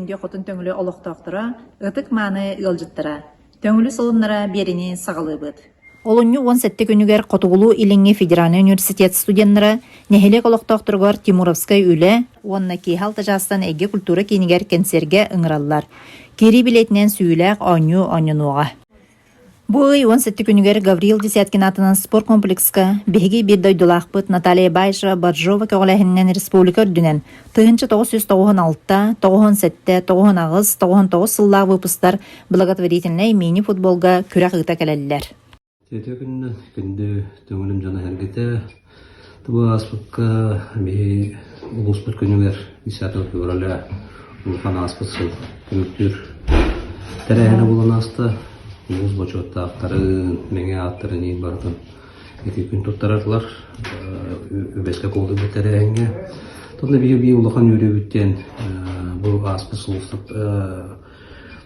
Күндү Хотун Төҥүлү олохтоохторо, ытык-мааны ыалдьыттара! Төҥүлү солуннара биэриини саҕалыыбыт. Олунньу 17 күнүгэр Хотугулуу-Илиҥҥи федеральнай университет студеннара нэһилиэк олохтоохторугар Тимуровскай үлэ уонна киэһэ алта чаастан Эйгэ культура киинигэр кэнсиэргэ ыҥыраллар. Киирии билиэтинэн сүүйүүлээх оонньуу оонньонуоҕа. Бу ый 17 күнүгэр Гаврил Десяткин аатынан спорткомплекска биһиги биир дойдулаахпыт Наталья Баишева Боржова көҕүлээһининэн республика үрдүнэн 1996, 97, 98, 99 сыллаах выпустар благотворительнай мини-футболга күрэх ыыта кэлэллэр. Үтүө күнүнэн күндү төҥүлүм дьоно-сэргэтэ Бу ааспыкка биһи улууспут күнүгэр 10 февраля улахан ааспыт сыл түмүктүүр тэрээһинэ буолан ааста. Улуус бочуоттаахтарын, мэҥэ ааттарын иин барытын ити күн туттарарылар үгэскэ кубулуйбут тэрээһиҥҥэ. Тонна биһи биир улахан үөрүүбүт диэн бу ааспыт сыл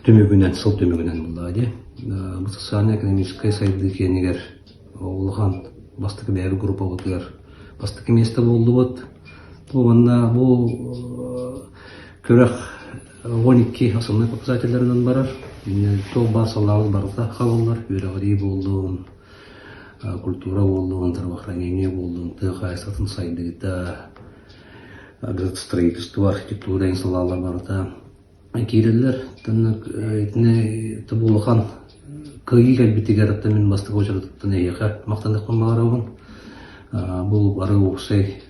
түмүгүнэн, сыл түмүгүнэн буоллаҕа дии. Бу социально-экономическай сайдыы киэнигэр улахан бастакы бэйэбит группабытыгар бастакы миэстэ буоллубут. Уонна бу күрэх 12 основной показателлэринэн барар. Туох баар салаабыт барыта хабыллар. Үөрэҕирии буоллун, культура буоллун, здравоохранение буоллун, тыа хаһаайыстыбатын сайдыыта, строительство, архитектура диэн салаалар барыта киирэллэр. Итини бу улахан кыайыы кэлбитигэр оттон мин бастакы уочаратыттан эһиэхэ махтаныахпын баҕарабын. Бу бары уопсай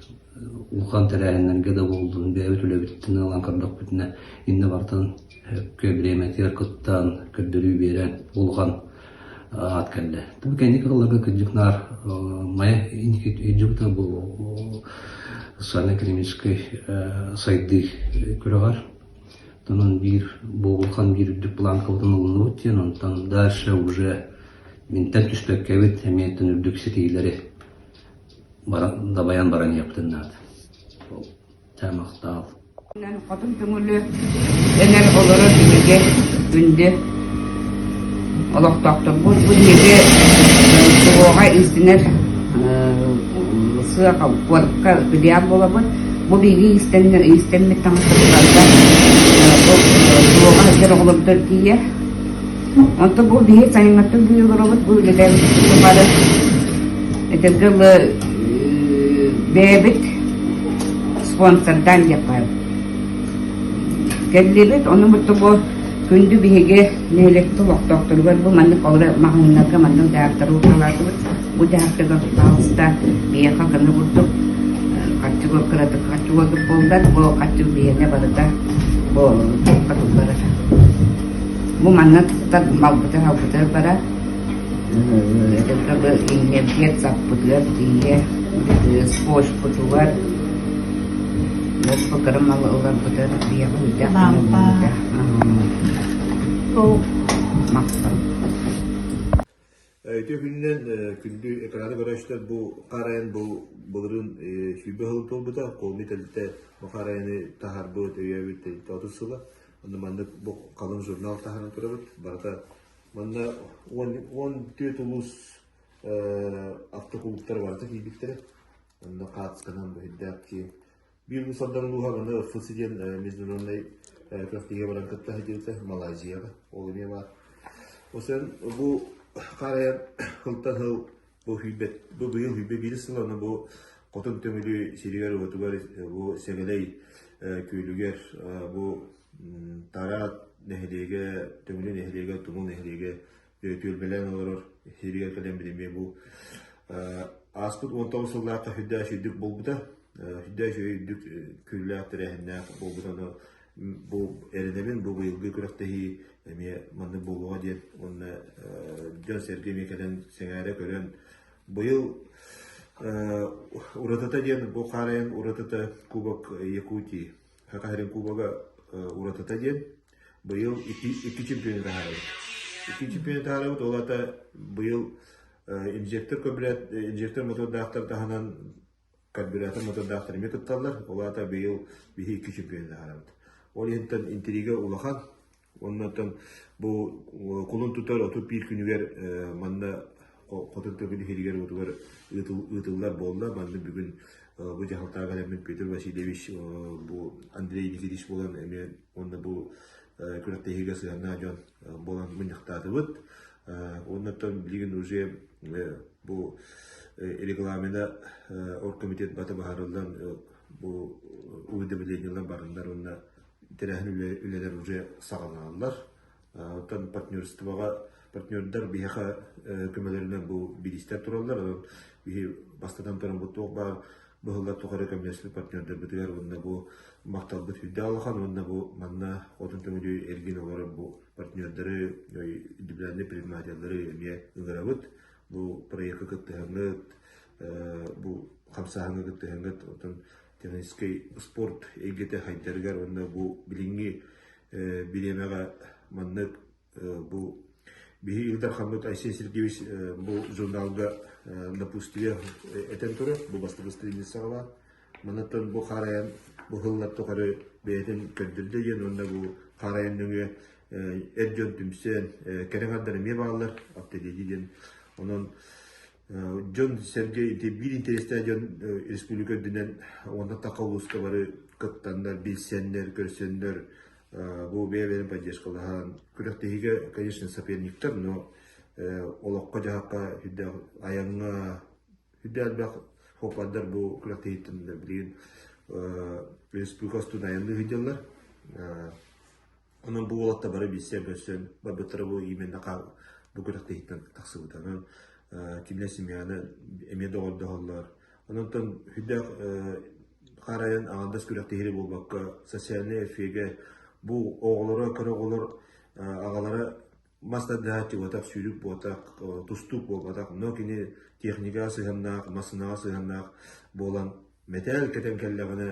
улахан тэрээһиннэргэ да буоллун, бэйэбит үлэбитин ылан көрдөхпүтүнэ, иннэ барытын өккө бириэмэтигэр кыттан, көрдөрүү биэрэн улахан аат кэллэ. Бу кэнники сылларга кырдьык наар Майа инники илдьибитэ бу социально-экономическай сайдыы күрэҕэр. Онон биир бу улахан биир үрдүк планкабытын ылынныбыт диэн, онтон дальше уже минтэн түспэккэбит эмиэ үрдүк ситиилэри дабайан баран иһиэхпитин наада. Махтал. Хотун Төҥүлү дэнэр олорор биһиги күндү олохтоохторбут. Бу биһиги СВО-ҕа иистэнэр сыах куоракка филиал буолабыт. Бу биһиги иистэннэр иистэммит таҥастарга бу СВО-ҕа сылдьар оҕолордор тиийэр. Онтон бу биһиги сайыҥҥыттан бу олоробут, бу үлэлээбит тухары этэргэ дылы бэйэбит спонсордаан диэххэ кэллибит. Ону бутта бу күндү биһиги нэһилиэкпит олохтоохторугар бу маннык олоро маҕаһыыннарга маннык дьаһахтары уурталаатыбыт. Бу дьаһахтарга пожалуйста биһиэхэ көмө курдук харчы кыратык харчы курдук буоллар бу харчы биһиэнэ барыта бу туохха тулларар. Бу манна туттар малбытын-албытыгар барар. Это иҥнэрдиэр саппытыгар тиийэ скотчпутугар бу кыра малы ыларбытыгар биһиэхэ үрдээх Лампа. Махтал. Үтүө күнүнэн күндү экраны көрөөччүлэр бу хаар айан бу былырыын 20 сылын туолбута. Колми тэрилтэ бу хаар айаны таһаарбыт, өйөөбүт тэрилтэ 30 сыла. Онно маннык бу халыҥ журнал таһааран турабыт. Барыта манна 14 улуус автокулууптара барыта киирбиттэрэ. Онно хаартысканан быһыйдаах киэҥ. Биир улуус Алдан улууһа манна ФС диэн международнай күрэхтэһиигэ баран кытта сылдьыбыта Малайзияҕа. Ол эмиэ баар. Осон бу хаарайан сылтан сыл бу сүүрбэт бу быйыл 21 сыл аны бу Хотун Төҥүлү сиригэр-уотугар бу Сэгэлэй күөлүгэр бу Тараат нэһилиэгэ, Төҥүлү нэһилиэгэ, Тумул нэһилиэгэ түөлбэлээн олорор сиригэр кэлэн билимиэ бу ааспыт 19 сыллаахха сүрдээх үчүгдүк буолбута. Сүрдээх үчүгэй үрдүк күүлээх тэрээһиннээх буолбута. Ону бу эрэнэбин бу быйылгы күрэхтэһии эмиэ маннык буолуоҕа диэн уонна дьон-сэргэ эмиэ кэлэн сэҥээрэ көрөн быйыл уратыта диэн бу хаарайан уратыта Кубок Якутии Саха сирин Кубога уратыта диэн быйыл икки чемпионы таһаарабыт. Икки чемпионы таһаарабыт, ол аата быйыл инжектор инжектор мотордаахтар таһынан карбюратор мотордаахтар эмиэ кытталлар. Ол аата быйыл биһи икки чемпионы таһаарабыт. Ол иһинтэн интрига улахан. Оннуттан бу кулун тутар 31 күнүгэр манна Хотун Төҥүлү иһигэр-уотугар ыытыллар буолла. Манна бүгүн бу дьаһалтаҕа кэлэммит Петр Васильевич бу Андрей Никитич буолан эмиэ уонна бу күрэхтэһиигэ сыһыаннаах дьон буолан мунньахтаатыбыт. Уоннаттан билигин уже бу регламена оргкомитет бата баһарыллан бу уведомлениелар бараннар уонна тэрээһин үлэлэр уже саҕаланаллар. Оттон партнерствоҕа партнердар биһиэхэ көмөлөрүнэн бу бириистэр тураллар. Онон биһи бастатан туран бу туох баар быһыллар тухары көмөлөспүт партнердарбытыгар уонна бу махталбыт үрдээх улахан уонна бу манна Хотун Төҥүлү эргин олорор бу партнердары, индивидуальнай предпринимателлары эмиэ ыҥырабыт. Бу проекка кыттыһаҥҥыт, бу хамсааһыҥҥа кыттыһаҥҥыт, оттон техническэй спорт эйгэтэ хайдарыгар уонна бу билиҥҥи бириэмэҕэ маннык бу биһи Ил Дархаммыт Айсен Сергеевич бу журналга напутствие этэн турар, бу бастакы страницаҕа Манаттан бу харайан бу сыллар тухары бэйэтин көрдөрдө диэн уонна бу харайан нөҥүө эр дьон түмсэн кэрэ аҥардар эмиэ бааллар автоледи диэн онон Дьон-сэргэ ити биир интэриэстээх дьон республика үрдүнэн уонна таха улууска бары кыттаннар, билсэннэр, көрсөннөр бу бэйэ-бэйэни поддержкалаһан күрэхтэһиигэ, конечно, соперниктар, но олоххо-дьаһахха сүрдээх айаҥҥа сүрдээх элбэх хопардар бу күрэхтэһииттэн билигин республика устун айанныы сылдьаллар. Онон бу уолаттар бары билсэн-көрсөн барбыттара бу именно бу күрэхтэһииттэн тахсыбыта. Онон кинилэр семьяны эмиэ доҕордоһоллор. Онон сүрдээх харайан аҥардас күрэхтэһири буолбакка социальнай эффегэ бу оҕолоро кыра оҕолор аҕалара мас тардыһааччы буолбатах, сүүрүк буолбатах, тустуук буолбатах, но кини техникаҕа сыһыаннаах, массыынаҕа сыһыаннаах буолан Мэтээл кэтэн кэллэҕинэ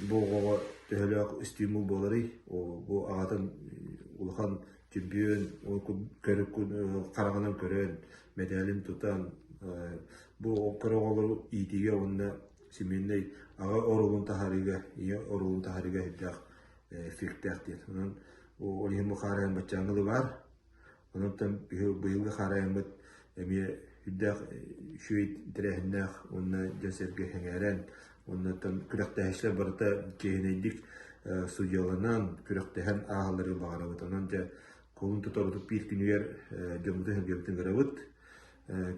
бу оҕоҕо төһөлөөх стимул буоларый? Бу аҕатын улахан чемпион хараҕынан көрөн, мэтээлин тутан, бу кыра оҕолору иитиигэ уонна семейнэй аҕа оруолун таһаарыыга, ийэ оруолун таһаарыыга элбэх эффектээх диэн. Онон ол иһин бу хаарыйан баччааҥҥы баар. Онон быйылгы хаарайаммыт эмиэ үрдээх үчүгэй тэрээһиннээх уонна дьон-сэргэ сэҥээрэн, уонна күрэхтэһээччилэр барыта чиэһинэйдик судьуйаланан, күрэхтэһэн ааһалларыгар баҕарабыт. Онон дьэ кулун тутар биир күнүгэр дьоммутун-сэргэбитин ыҥырабыт,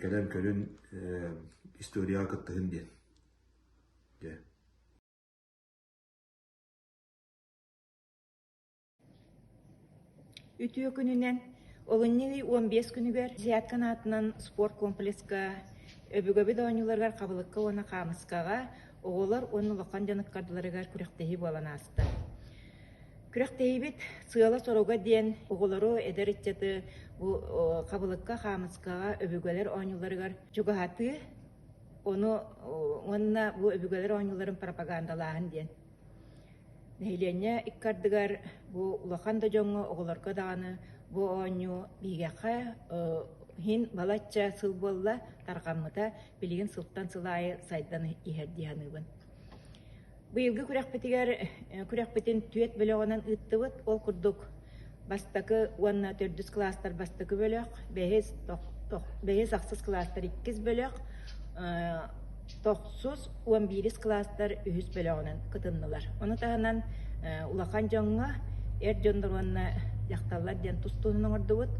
кэлэн көрүн, историяҕа кыттыһын диэн. Дьэ. Үтүө күнүнэн олунньу ый 15 күнүгэр Десяткин аатынан спорт комплекска өбүгэбит оонньууларыгар хабылыкка уонна хаамыскаҕа оҕолор уонна улахан дьон ыккардыларыгар күрэхтэһии буолан ааста. Күрэхтэһиибит сыала-соруга диэн оҕолору, эдэр ыччаты бу хабылыкка, хаамыскаҕа өбүгэлэр оонньууларыгар чугаһатыы, ону уонна бу өбүгэлэр оонньууларын пропагандалааһын диэн. Нэһилиэнньэ икки ардыгар бу улахан да дьоҥҥо, оҕолорго даҕаны бу оонньуу биһиэхэ иһин балачча сыл буолла тарҕаммыта, билигин сылтан сыл аайы сайдан иһэр дии саныыбын. Быйылгы күрэхпитигэр күрэхпитин түөрт бөлөҕүнэн ыыттыбыт. Ол курдук бастакы уонна төрдүс кылаастар бастакы бөлөх, бэһис, бэһис ахсыс кылаастар иккис бөлөх, тохсус, 11 кылаастар үһүс бөлөҕүнэн кытыннылар. Ону таһынан улахан дьоҥҥо эр дьоннор уонна дьахталлар диэн тус-туһунан оҥордубут.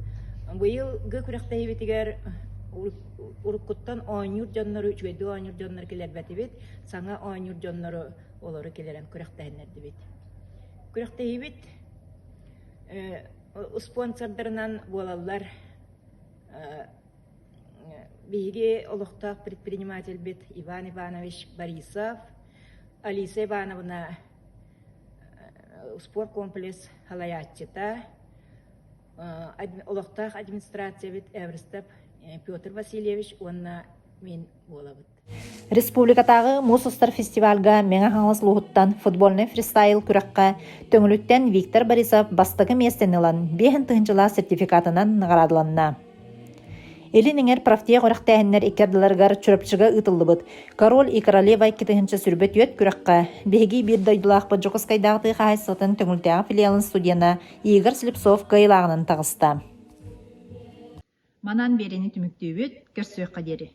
Быйылгы күрэхтэһиибитигэр уруккуттан оонньуур дьоннору, үчүгэйдик оонньуур дьоннору киллэрбэтибит, саҥа оонньуур дьоннору олору киллэрэн күрэхтэһиннэрдибит. Күрэхтэһиибит спонсордарынан буолаллар биһиги олохтоох предпринимательбит Иван Иванович Борисов, Алиса Ивановна спорт комплекс салайааччыта, олохтоох администрациябыт Эвристов Петр Васильевич уонна мин буолабыт. Республикатааҕы муус устар фестивальга Мэҥэ Хаҥалас улууһуттан футбольнай фристайл күрэххэ Төҥүлүттэн Виктор Борисов бастакы миэстэни ылан, биэһин тыһыынчалаах сертификатынан наҕараадаланна. Илин эҥэр профтех үрэхтээһиннэр икки ардыларыгар Чурапчыга ыытыллыбыт «Король и королева 2024» күрэххэ биһиги биир дойдулаахпыт Дьокуускайдааҕы тыа хаһаайыстыбатын Төҥүлүтээҕи филиалын студена Игорь Слепцов кыайыылааҕынан таҕыста. Манан биэриини түмүктүүбүт, көрсүөххэ диэри.